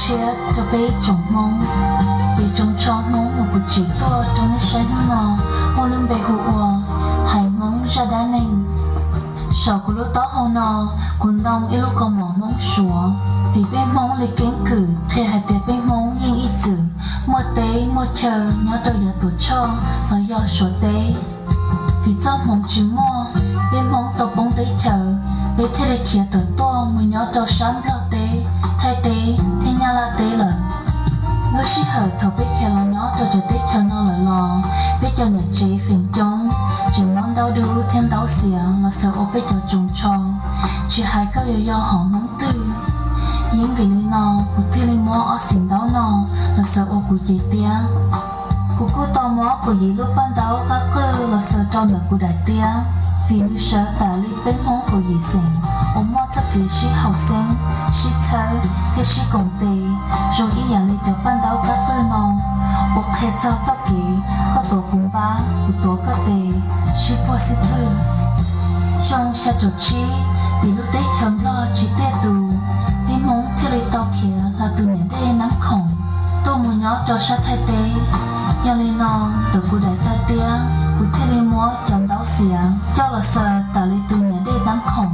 Siab rau peb tsoom Hmoob. Ces tsoos tsho Hmoob uas kuv tseem tuaj rau nej saib hnub no muaj lub npe hu ua Haiv Hmoob Zaj Dab Neeg. Saum kuv lub taub hau no, kuv ntoo ib lub kaus mom Hmoob Suav. Vim peb Hmoob li keeb kwm qhia hais tias peb Hmoob yeej ib txwm muaj teb muaj chaw nyob rau yav Tuam Tshoj los yog Suav teb. Vim txoj hmoov tsis muaj, peb Hmoob tau poob teb chaws, peb thiaj li khiav tawm tuaj mus nyob rau sab Nplog teb, Thaib teb thiab Nyab Laj teb lawm. Lub sij hawm thaum peb khiav los nyob rau cov teb chaws no lawm los, peb cov niam tsev feem coob tseem muab ntaub dub thiab ntaub xiav los xaws ua peb cov tsoos tsho, tsis hais koj yuav yog hom Hmoob twg. Yeeb vim li no, kuv thiaj li muab ob xeem ntaub no los xaws ua kuv cev tiab. Kuv kuj tau muab kuv yim lub paj ntaub qab qwj los xaws rau ntawm kuv daim tiab, vim nws sawv tas li peb Hmoob kaum yim xeem uas muaj txoj kev sib haum xeeb, sib txhawb thiab sib koom tes, zoo ib yam li cov paj ntaub qab qwj no uas qhia txog txoj kev koj tuav kuv npab, kuv tuav koj tes, sib puag sib pwg. Xyoo xya caum tsib, vim lub teb chaws Nplog tsis tiaj tus, peb Hmoob thiaj li tau khiav hla tus niam dej Nab Khoom tuaj mus nyob rau sab Thaib teb. Yog li no, ntawm kuv daim taw tiab, kuv thiaj li muab cov ntaub xiav coj los xaws tas li tus niam dej Nab Khoom,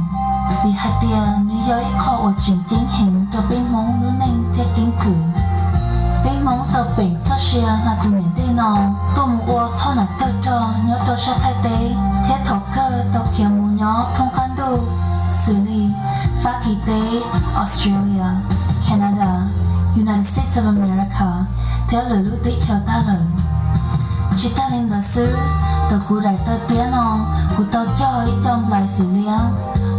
vim hais tias nws yog ib qho uas tseem ceeb heev rau peb Hmoob lub neej thiab keeb kwm. Peb Hmoob tau peem txoj sia hla tus niam dej no tuaj mus ua thoj nam tawg rog nyob rau sab Thaib teb, thiab thaum kawg tau khiav mus nyob thoob qab ntuj, xws li Fab Kis teb, Australia, Canada, United States of America, thiab lwm lub teb chaws tag lawm. Tsis tag li ntawd xwb, ntawm kuv daim taw tiab no, kuv tau cog ib co nplais xim liab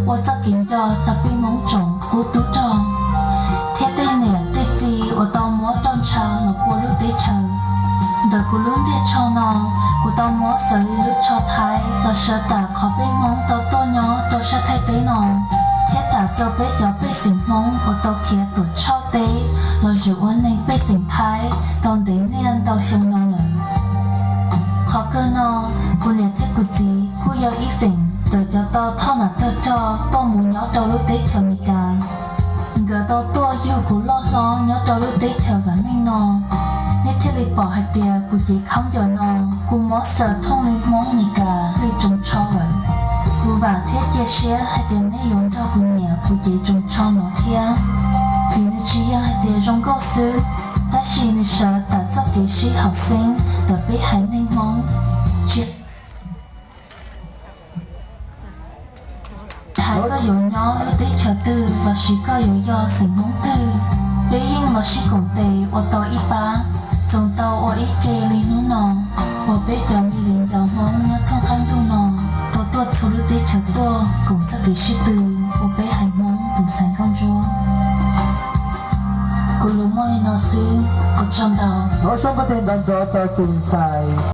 ua txoj kev nco txog peb Hmoob tsoom qub tub rog thiab tej niam tej txiv uas tau muab roj ntsha los pua lub teb chaws. Ntawm kuv lub ntiag tsho no, kuv tau muab xaws li lub tsho Thaib los sawv tas qhov peb Hmoob tau tuaj nyob rau sab Thaib teb no, thiab tas rau peb cov pej xeem Hmoob uas tau khiav Tuam Tshoj teb los zwm ua neeg pej xeem Thaib tau ntev niaj ntau xyoo no lawm. Qhov kawg no, kuv niam thiab kuv txiv kuj yog ib feem ntawm cov tau thoj nam tawg rog tuaj mus nyob rau lub teb chaws Amelikas. Nkawd tau tuaj yug kuv loj hlob nyob rau lub teb chaws vam meej no. Nej thiaj li pom hais tias kuv cev khaub ncaws no, kuv muab xaws thooj li Hmoob Amelikas li tsoos tsho lawm. Kuv vam thiab cia siab hais tias nej yuav nrog kuv nyiam kuv cev tsoos tsho no thiab, vim nws tsis yog hais tias zoo nkauj xwb, tab sis nws sawv tas txoj kev sib haum xeeb ntawm peb haiv neeg Hmoob. Tsis hais koj yuav nyob lub teb chaws twg lossis koj yuav yog xeem Hmoob twg, peb yeej los sib koom tes ua tau ib pab, txoos tau ua ib ke li hnub no, uas peb cov me viv ncaus Hmoob nyob thoob qab ntuj no tau tuaj txhua lub teb chaws tuaj koom txoj kev sib tw ua peb haiv Hmoob tus ntxhais nkauj ntsuab. Kuv lus muaj li no xwb, ua tsaug ntau. Ua tsaug ntau ntau rau tus ntxhais